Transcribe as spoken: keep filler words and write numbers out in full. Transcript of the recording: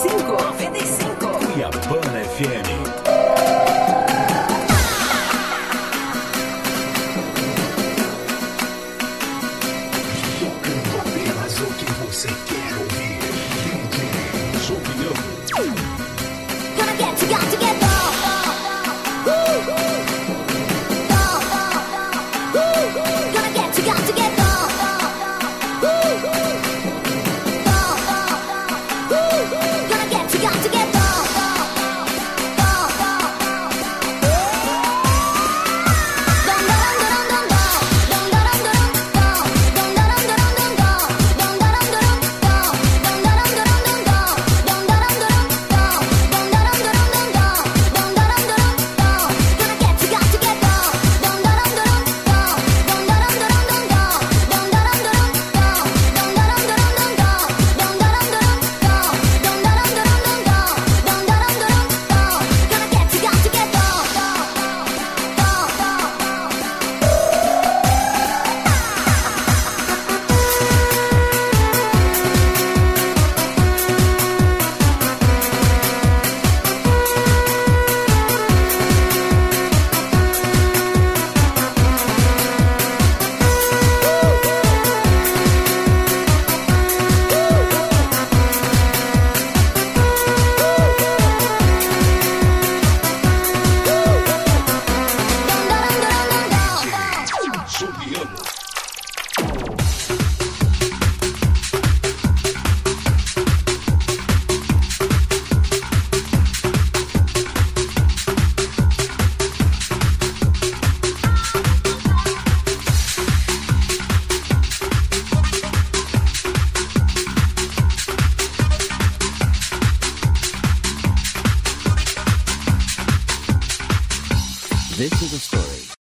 Cinco, noventa e cinco. Cuiabana F M. Tocando apenas o que você quer ouvir. D J Juliano. Gonna get you, got to get down. Gonna get you, got to get down. Gonna get you, got to get down. This is a story